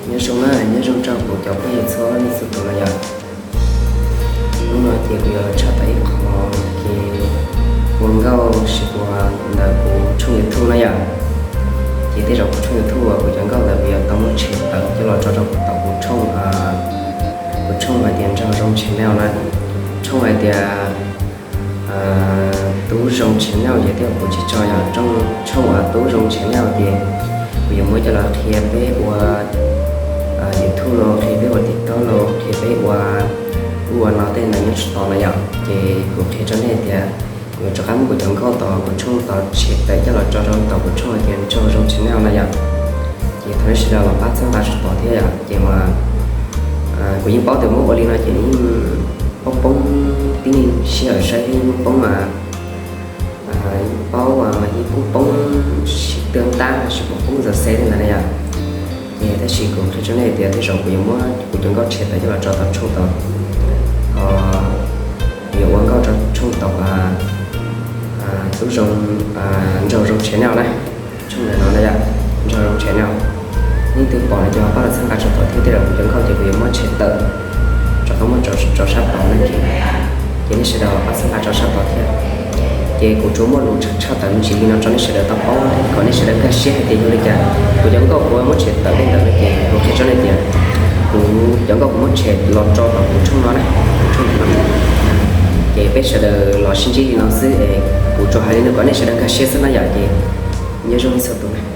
Nyob zoo na, nyob zoo rau kuv cov phooj ywg txhua leej txhua tus no yom. Hnub no ces kuv yuav tshaj tawm ib qho kev ua nkauj sib ua ntawm kuv tshooj YouTube na yom. Ces tej zaum kuv tshooj YouTube uas kuv cov nkauj ntawd kuv yuav tau muab tshem tawm coj los tso rau tom kuv tshooj, kuv tshooj hais tias Nraug Zoo Channel na. Tshooj hais tias Tub Zoo Channel ces tej zaum kuv tsis tso yom. Tshooj uas Tub Zoo Channel ces kuv yuav muab coj los qhia peb ua YouTube los, qhia peb ua TikTok los, qhia peb ua ub ua no tej ntawd nyob tsis tau no yom. Ces kuv qhia rau nej tias kuv yuav rov qab muab kuv cov nkauj tod kuv tshooj tod tshem tawm coj los tso rau tom kuv tshooj hais tias Nraug Zoo Channel no yom. Ces thov nej sawv daws los pab txhawb nqa tso tod thiab yom. Ces mas kuv yeej paub tias muab ua li no ces yeej poob poob tib neeg sij hawm saib thiab yeej poob mas, yeej paub, yeej poob poob sib tw ntab lossis poob poob zaws xeb li ntawd na yom. Ces tab sis kuv qhia rau nej tias tej zaum kuv yuav muab kuv cov nkauj tshem tawm coj los tso tom tshooj tod, ho kuv yuav ua nkauj rau tshooj tom Tub Zoo, Nraug Zoo Channel na. Tshooj ntawm no na yom, Nraug Zoo Channel. Leej twg pom no ces ho pab los txhawb nqa tso tod thiab. Tej zaum kuv cov nkauj ces kuv yuav muab tshem tawm, rov qab muab tso sab tod na ces, ces nej sawv daws los pab txhawb nqa tso sab tod thiab. Ces kuv tsuas muaj lus tshaj tawm me ntsis li no rau nej sawv daws tau paub kom nej sawv daws nkag siab hais tias yog li cas kuv cov nkauj kuv muab tshem tawm li ntawd no ces kuv qhia rau nej tias kuv cov nkauj kuv muab tshem los tso tom kuv tshooj no na, kuv tshooj no. Ces peb sawv daws los sib ntsib li no xwb es kuv tsuas hais li no kom nej sawv daws nkag siab xwb no yom. Ces nyob zoo nej txhua tus na.